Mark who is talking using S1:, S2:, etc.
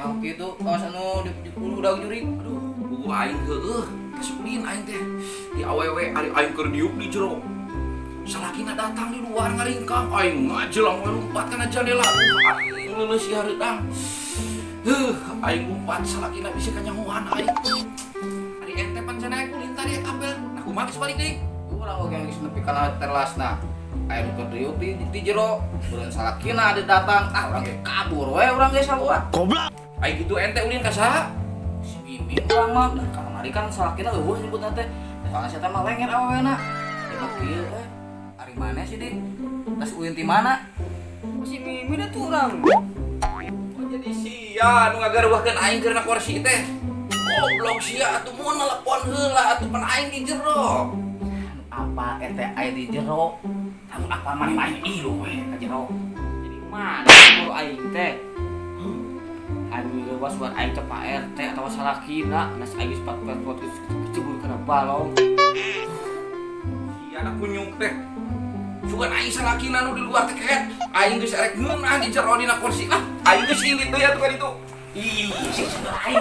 S1: Maneh kitu kawas anu di udah jurig.
S2: Aduh, buku aing heueuh, geus ulin aing teh. Di awewe ari aing keur diuk di jero. Salakina datang di luar ngaringkang, aing ngajelang we lumpat kana jendela. Aing leuleus ieu hareudang. Heuh, aing lumpat, salakina bisa kanyahoan aing. Ari ente pan cenah ulin tadi apel. Nah, kumaha geus balik deui?
S1: Urang oge geus nepi kana telasna. Aya nu keur diuk di jero, beureun salakina ada datang, ah urang ge kabur we, urang ge sarua.
S2: Aing gitu ente ulin ka saha?
S1: Si Mimin urang mah, nah, kamari kan salakina euweuh nyebutna teh. Soalnya sia teh mah lenger awewena. Dia mah kieu we. Ari maneh sih, Dik? Tas ulin ti mana?
S3: Si Mimin atuh urang.
S2: Oh, jadi sia nu ngagaruahkeun aing keur na kursi teh. Goblok sia atuh, mun nelepon heula atuh, pan aing di jero.
S1: Anu apa ente aya di jero? Anu apa maneh mah aing ilu we ka jero.
S3: Jadi mana buru aing teh? Aing leuwas buat aing teh Pak RT atau salakina, nas aing geus pat-pat geus kecebur kana balong.
S2: Sia anak kunyuk teh. Sugan aing salakina nu di luar teh kehet. Aing geus erek ngeunah di jero dina kursi. Ah, aing geus indit deui atuh ka ditu.
S1: Ih, si aing.